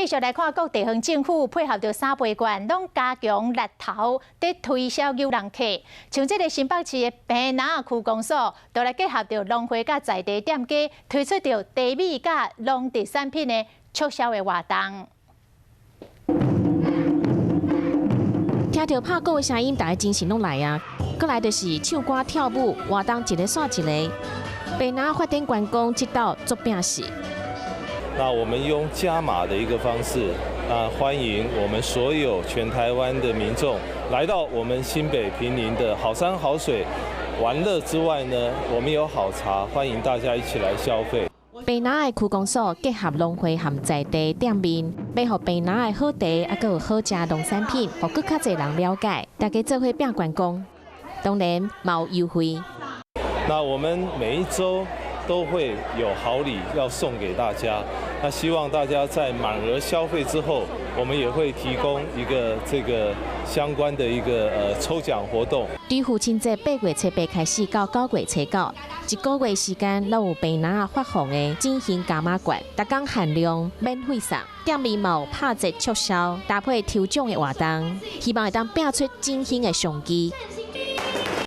繼續來看各地方政府配合著三倍券，攏加強力頭佇推銷誘人客。像這个新北市的坪林區公所，就來結合著農會佮在地店家，推出著茶米佮農特產品的促銷的活動。聽著拍鼓的聲音，大家精神攏來啊！閣來就是唱歌跳舞，活動一个煞一个。坪林發展觀光這道足拼勢。那我們用加碼的一個方式，啊，歡迎我們所有全台灣的民眾來到我們新北坪林的好山好水玩樂之外呢，我們有好茶，歡迎大家一起來消費。坪林的區公所結合農會和在地店面，欲予坪林的好茶，猶閣有好食農產品，予閣較濟人了解，大家做伙拼觀光，當然嘛有優惠。那我們每一週都會有好禮要送給大家，那希望大家在滿額消費之後，我們也會提供一個這個相關的一個抽獎活動。對父親節8月初8開始到9月初9，一個月時間攏有坪林發放的振興加碼券，逐工限量免費送，店面嘛有拍折促銷，搭配抽獎的活動，希望會當拼出振興的商機。